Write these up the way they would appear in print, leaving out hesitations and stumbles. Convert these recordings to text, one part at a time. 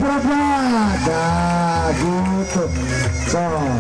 keprok dah gitu. So. Keprok.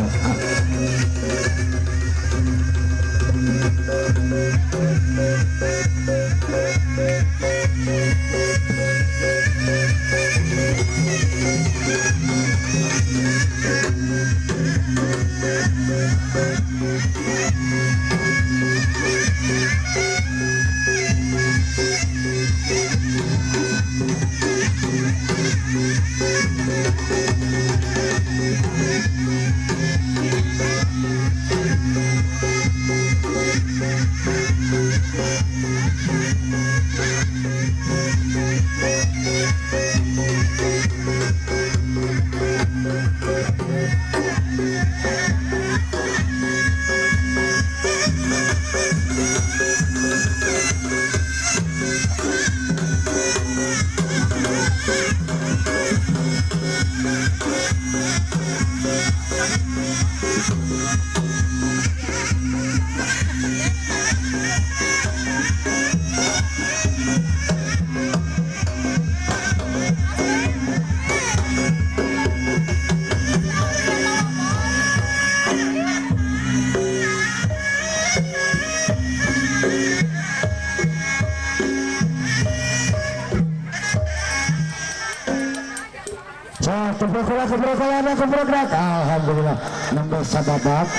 Alhamdulillah nambah sababak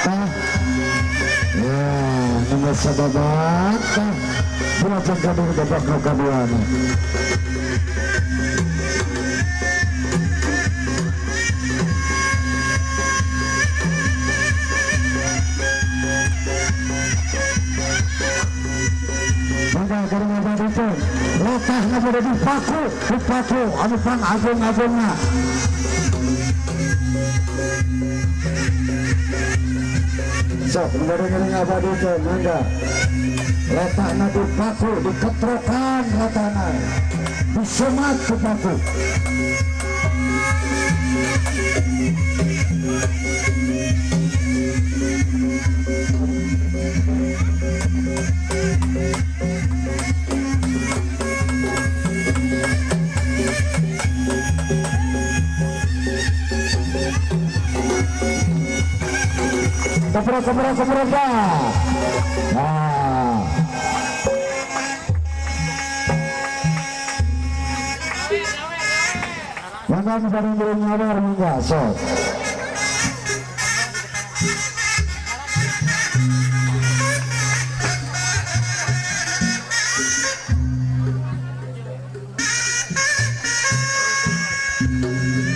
ya, nambah sababak dilajeng kami babak nu kaduana. Maka karena itu letahna pada dipaku, dipaku anu pang agung-agungna. Sok ngering-ngering abadi teh mangga. Letakna dipaku, diketrokan letahna. Disemat ku paku. Keprok. Nah. Mangga kepada belum ngabar mangga sok.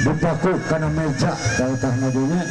Dipaku kana meja daetah nabinya.